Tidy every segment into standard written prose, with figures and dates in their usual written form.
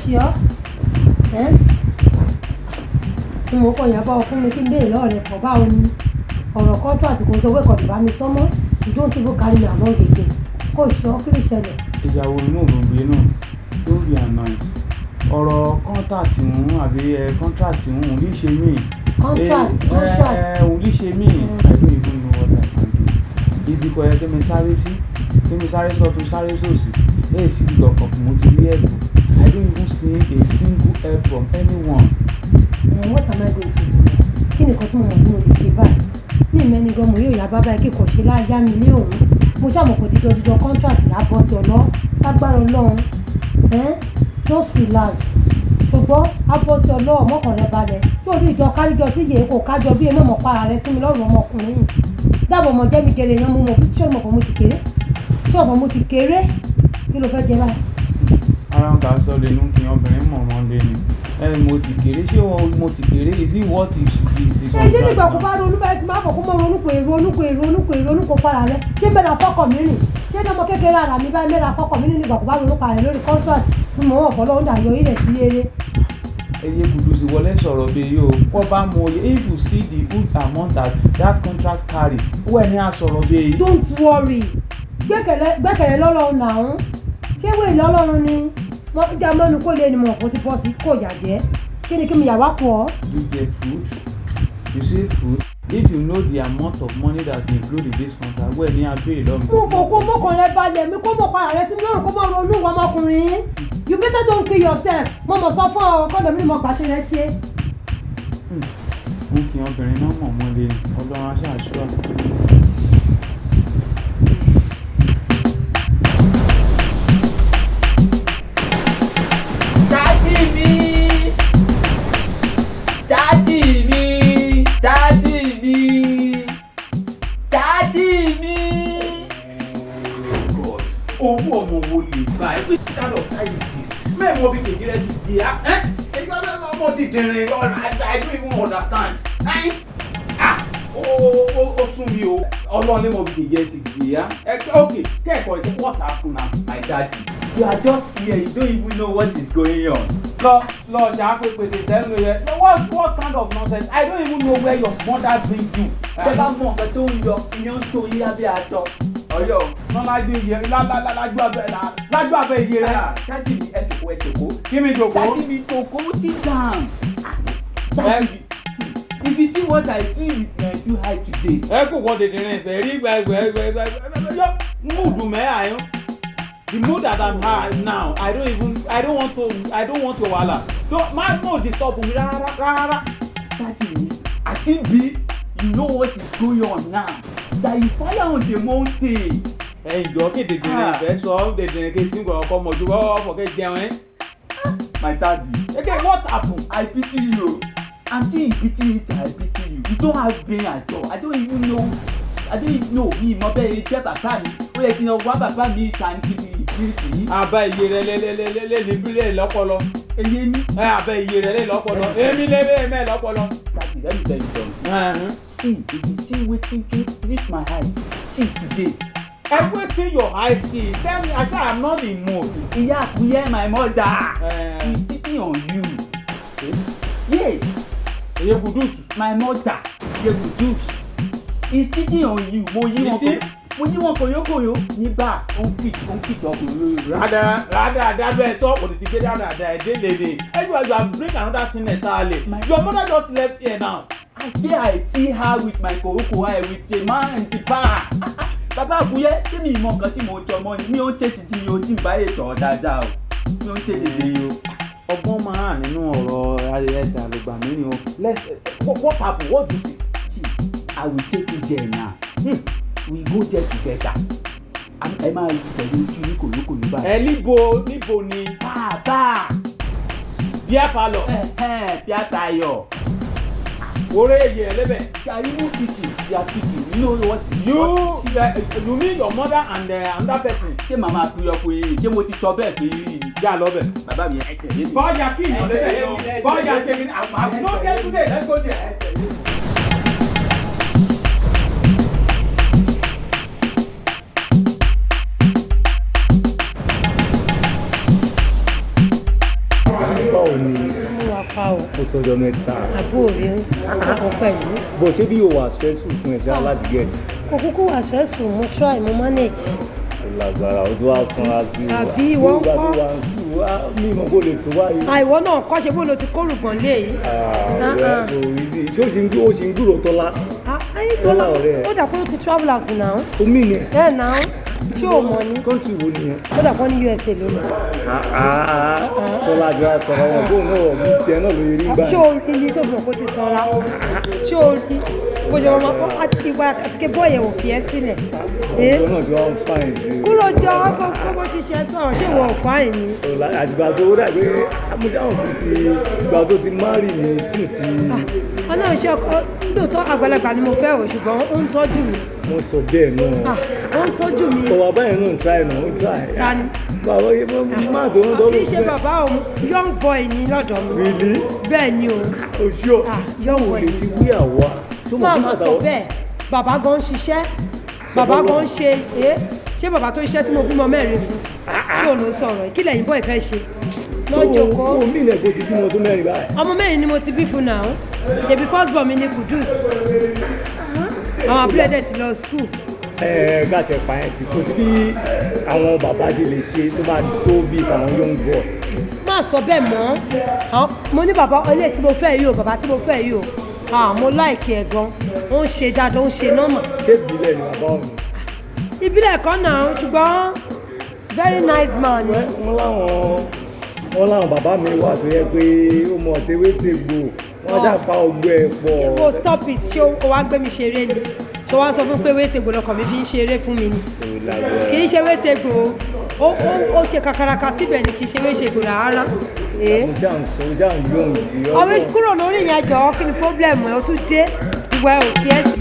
Ṣe ọ́ ẹ́? Mo mọ̀ kọ́ ìyàbọ̀ fún mi kí n béèrè lọ́wọ́ rẹ̀ pọ̀. Báwo ni ọ̀rọ̀ contract? Kò sọ pé kò bá mi sọ́mọ́. You don't even carry me along again. Kò ṣe ọ́? Kí ló ṣẹlẹ̀? Ìyàwó inú ògbóngbé náà don't be annoyed. Ọ̀rọ̀ contract ń àbí ẹ contract ń ò ní ṣe mí. Contract, contract. Ẹ ò ní ṣe mí. I don't even know what I can do. Ibi kò yẹ kí mi sáré sí, kí mi sáré sọ́tún, sáré sósì, èyí sì gbọ̀kàn mo ti rí ẹ̀bùn. I don't even see a single help from anyone. Eh, what am I going to do now? Kí ni nǹkan tí mo mọ̀ tí mo lè ṣe báyìí? Mi mẹ́ni gan mo yóò yá bá báyìí kíkọ̀ ṣe láyá mi ní òun. Mo ṣàmọ̀ kò dídọ́ dídọ́ contract yà bọ́ sí ọ̀nà lágbára Ọlọ́run. Eh, just relax. Ṣùgbọ́n á bọ́ sí ọlọ́ọ̀, mọ́kàn rẹ balẹ̀. Yóò rí ìjọ káríjọ sí yèé kò kájọ bí emé mọ̀ para rẹ sí mi lọ́rùn ọmọkùnrin yìí. Dáàbò mọ̀ jẹ́ mi jẹrẹ yan mo mọ̀. Ṣé o mọ̀ pé mo ti kéré? Ṣé o mọ̀ mo ti kéré? Kí ló fẹ́ jẹ báyìí? Ara ń kà sọ lè nu kí obìnrin mọ̀ wọ́n lé ni. Ẹ mo ti kéré, ṣé mo ti kéré? Is it what is Ṣé ṣé nígbà kó bá ronú báyìí tí máa fọ̀ kó mọ ronú kò ronú kò ronú kò ronú kò para rẹ? Ṣé mẹ́ra fọ́kọ̀ mi rìn? Ṣé ní ọmọ kékeré ara mi báyìí mẹ́ra fọ́kọ̀ mi rìn nígbà kó bá ronú para rẹ lórí contract tí mo wọ̀ fọlọ́ ń dà yọ ilẹ̀ sí eré? Eye Kudusi wọlé sọ̀rọ̀ bẹ́ẹ̀ yìí o. Kọ́ bá mọ oye, if you see the good amount that that contract carry, wẹ́ẹ̀ ní a sọ̀rọ̀ bẹ́ẹ̀ yìí. Don't worry, gbẹ́kẹ̀lé lọ́lọ́run náà. Ṣé wéèlì Ọlọ́run ni wọ́n já mọ́nu kó lé ni mọ̀ kó ti bọ́ sí kò yà jẹ́. Kí ni kí mi yà wá pọ̀ ọ́? You get food, you see food. If you know the amount of money that include in this contract, wẹ́ẹ̀ ní a béèrè lọ́mọ. Mo kò kó mọ́kàn rẹ balẹ̀ mi kó mọ̀ para rẹ sí mi lọ́rùn kó mọ̀ ronú ìwọ ọmọkùnrin. You better don't kill yourself. Mo mọ̀ sọ fún ọ kọ́dọ̀ mi ni mo gbàṣẹ rẹ ṣe. Ń kí obìnrin náà mọ̀ mọ́ lé ní Ọlọ́run aṣáájú. Daddy mi, daddy mi, daddy mi, daddy mi. God, owó ọmọ wo lè gbà ẹ? Which kind of time is this? Mẹ́rin bí kèjì rẹ ti di á ẹ́ ọmọ dídìrín. I don't even understand. Ẹ́ ah, ó sún mi o. Ọlọ́run lè mọ bí kèjì rẹ ti di á ẹ. Ok, kẹ́ẹ̀kọ́ ṣe, what happen now? My daddy, you are just here, you don't even know what is going on. Lọ lọ ṣàpè pèsè sẹ́nu yẹ. What kind of nonsense? I don't even know where your mother bring you. Tẹ bá mọ nǹkan tó ń yọ, ìyẹn ń tó yín lábẹ́ aṣọ. Ọyọ. Lájú iye lájú abẹ́ iye rẹ. Daddy mi, ẹ jòkó, ẹ jòkó. Kí mi jòkó? Daddy mi, jòkó, sit down. Daddy mi, if you see what I see with my two eye today. Ẹ kò wọ́n dèdè rẹ̀ fẹ́ rí gbẹgbẹgbẹgbẹ yọ mood mẹ́ àyàn. The mood that I'm high now, I don't want to wahala. Don't má no disturb mi rárá rárá. Daddy mi, àti bí you know what is going on now, that you fire on the mountain. Ẹ ìjọ kí dèdè rẹ̀ fẹ́ sọ dèdè rẹ̀ kí sí nǹkan ọkọ mọ̀jú ọ̀fọ̀ kẹ́ jẹun ẹ́. My daddy. Okay, what happen? I pity you. Aunty, you pity it, I pity you. You don't have brain at all. I don't even know. I don't even know. Mi mọ bẹ́ẹ̀ jẹ́ bàbá mi. Ó yẹ kí n lọ wá bàbá mi ìta ní kíbi ìbírísì yìí. Àbá iye rẹ lélẹ́lẹ́lẹ́ lọ́pọlọ. Eyé mi. Ẹ àbá iye rẹ lé lọ́pọlọ. Èmi lé mẹ́ lọ́pọlọ. Daddy, let me tell you something. See, if you see wetin this my eye see today. Everything your eye see, tell me. I say I'm not in mood. Ìyá Àkúyẹ́, my mother, is cheating on you. Yes. Eye Kudus. My mother, Iye Kudus, is cheating on you. Mo yí wọn kò mo yí wọn kòyókòyó nígbà ó ń fit ọkùnrin lórí. Rádà rádà dábẹ́ sọ kò tètè gbé rádà dà ẹ̀ délé ni. Ẹ you are bring another thing entirely. Your mother just left here now. I say I see her with my koroko eye with a man in the bar. Bàbá Àkúyẹ́, ṣé mi ìmọ̀ nǹkan tí mo jọ mọ́ ni? Mi ò ń ṣe títí yìí o, tí n bá yè tọ̀ dáadáa o. Mi ò ń ṣe títí yìí o. Ọgbọ́n máa hàn nínú ọ̀rọ̀ ẹsẹ̀ àlùgbà mi ni o. Let's what happen? What do you see? See, I will take you there now. We go there together. Ẹ máa rí pẹ̀lú ojú ní kòlókòló báyìí. Ẹ níbo níbo ni? Bàbá. Beer parlour. Bíá tayọ̀. Orí èyí ẹ lébẹ̀. They are even teaching, they are teaching. You know what? You mean your mother and another person? Ṣé màmá àkúyọ pé ṣé mo ti sọ bẹ́ẹ̀ pé rí ni? Yà lọ bẹ̀. Bàbá mi, ẹ tẹ̀lé mi. Bọ́jà kí ìyàn lébẹ̀ yìí o. Bọ́jà ṣe kí ni? I no get today, let's go there. Báwo ni? Mo wà pa o. Ó tọjọ́ mẹ́ta. Àbúrò rí ọkọ̀ pẹ̀lú. Bó ṣé bí o wà stressful fún ẹ ṣá láti get. Kò kúkú wà stressful, mo try, mo manage. Ó lágbára, ó tún wá sanra sí i. Àbí ìwọ ń Nígbà tó kọ́? wà ń sùn, wá mi mọ̀ kó lè tó báyìí. Àìwọ náà kọ́ ṣe bó lo ti kórùgbọ̀n lé yìí. Ààrẹ kò rí sí. Ṣé ó ṣì ń gbúrò Tọ́lá? Ayé Tọ́lá Tọ́lá ọ̀rẹ́ ẹ̀. Ó dà pé ó ti travel out now. Omi ni. Ẹ náà, ṣé o mọ̀ ni? Country wo nìyẹn? Ó dà pé ní USA ló lọ. Tọ́lá jọ sọ̀rọ̀ wọn bóun náà mú tiẹ̀ náà lóye rí gbà. Ṣé o rí ni tó mọ̀ kó ti sanra? Ṣé o rí? Bó ṣe wọ́n máa àti ìwà àti ké bọ́ọ̀yẹ̀ ò fi ẹ́ sílẹ̀. Ọ̀gbọ́n náà jọ ń fàìn sí i. Kúrò jọ kó bó ti ṣe sọ̀rọ̀, ṣé ìwọ ò fàìn ni? Àtìgbà tó dà pé amúṣáhùn fún ti ìgbà tó ti márì ní tí ti. Ọlọ́run ṣe ọkọ lóòótọ́ àgbàlagbà ni mo fẹ́ o, ṣùgbọ́n ó ń tọ́jú mi. Mo sọ bẹ́ẹ̀ náà. Ó ń tọ́jú mi. Bàbá báyìí náà ń try náà, ó ń try. Ta ni? Bàbá yìí má tó ń tọ́jú. Kì í ṣe bàbá òun, young boy ni lọ́dọ̀ mi. Really? Bẹ́ẹ̀ ni o. Oṣù ọ̀. Young boy. Kò lè fi wí àwa. Má má sọ bẹ́ẹ̀, bàbá gan ń ṣiṣẹ́, bàbá gan ń ṣe é, ṣé bàbá tó ṣiṣẹ́ tí mo bímọ mẹ́rin fún? Ṣé òun ló ń sọ̀rọ̀? Kí lẹ̀yin bọ́ ìfẹ́ ṣe? Lọ́jọ́ kọ́. Ó mí ilẹ̀ kò ti bímọ tó mẹ́rin báyìí. Ọmọ mẹ́rin ni mo ti bí fún náà. Ṣèbí first born mi ni Kudus. Àwọn àbúrò ẹ̀ dẹ̀ ti lọ school. Ẹ gàtẹ̀ pa ẹ̀ tí kò sí bí àwọn bàbá ṣe lè ṣe tó bá tó bí àwọn young boy. Má sọ bẹ́ẹ̀ mọ́. Mo ní bàbá ilé tí mo fẹ́ yìí o, bàbá tí mo fẹ́ yìí o. Mo láìkí ẹ̀ gan. Ó ń ṣe dáadáa, ó ń ṣe nọ́mà. Ṣé ìbílẹ̀ ni bàbá òun? Ìbílẹ̀ kan náà, ṣùgbọ́n very nice man. Wọ́n láwọn bàbá mi wà tó yẹ pé ó mọ̀ tewétegbò, wọ́n ṣàpá ọgbẹ́ ẹ̀ pọ̀. Wo stop it, ṣé o wá gbé mi ṣeré ni? Ṣé o wá sọ fún pé wétegbò lọkọ̀ mi fi ń ṣeré fún mi ni? Kì í ṣe wétegbò o, ó ṣe kakaraka síbẹ̀ ni, kì í ṣe wétegbò rárá. Mo ṣáà ń sọ, mo ṣáà ń yóò sí ọ. Ọ̀rẹ́ kúrò lórí ìyẹn jọ̀ọ́, kí ni problem ẹ̀? O tún dé ìwà ẹ̀ ò fi ẹ́ sí.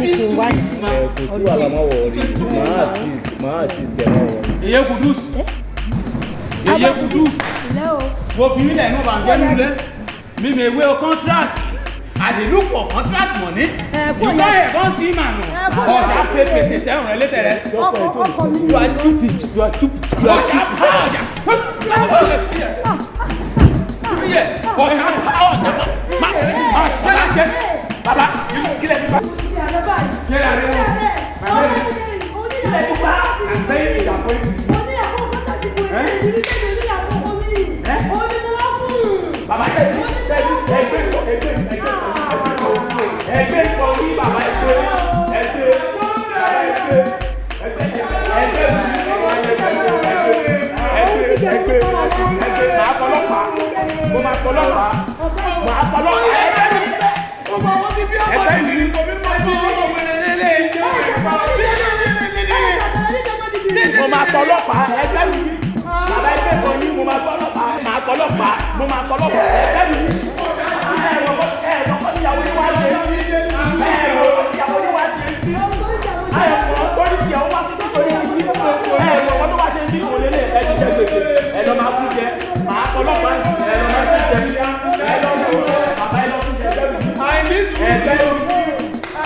Kò sí wàhálà, má wọ̀ rí, máa assist ẹ̀, má wọ̀ rí. Èyí Kudus. Èyí Kudus. Wo fi mílẹ̀ inú bàǹjẹ́ nulẹ̀. Mi mi wé o contract. I dey look for contract money. You buy ẹ̀ bọ́n sí mànù. Ọ̀sà pé pèsè sẹ́wọ̀n rẹ létẹ̀ rẹ. You are stupid, you are stupid, you are Ọ̀sà stupid. pa ọ̀sà. Ọ̀sà pa ọ̀sà. Má ṣe láṣẹ. Bàbá, kílẹ̀ nípa. Kílẹ̀ àríwọ̀. Kílẹ̀ nípa. Àgbẹ̀yìn ìjàpọ̀ yìí. Bàbá ẹgbẹ́ ẹgbẹ́ ẹgbẹ́ ẹgbẹ́ ní bàbá ẹgbẹ́ ẹgbẹ́ ẹgbẹ́ ẹgbẹ́ ẹgbẹ́ ẹgbẹ́ ẹgbẹ́ máa fọlọ́pàá, mo máa fọlọ́pàá, máa fọlọ́pàá ẹgbẹ́ mi ẹgbẹ́ mi mo máa fọlọ́pàá ẹgbẹ́ mi bàbá ẹgbẹ́ kan yín, mo máa fọlọ́pàá, máa fọlọ́pàá, mo máa fọlọ́pàá ẹgbẹ́ mi. Ẹ̀rọ ìyàwó yín wá ṣe, ẹ̀rọ ìyàwó yín wá ṣe, ẹ̀rọ torí ìyàwó wá sí torí ìdí, ẹ̀rọ ọkọ tó wá ṣe bí òun lélẹ̀ ẹ̀ ti jẹ gbèsè, ẹ̀ lọ máa kú jẹ, máa fọlọ́pàá, ẹ̀ lọ máa kú jẹ, ẹ̀ lọ kú jẹ, bàbá ẹ̀ lọ kú jẹ ẹgbẹ́ mi, ẹgbẹ́ mi, ẹgbẹ́.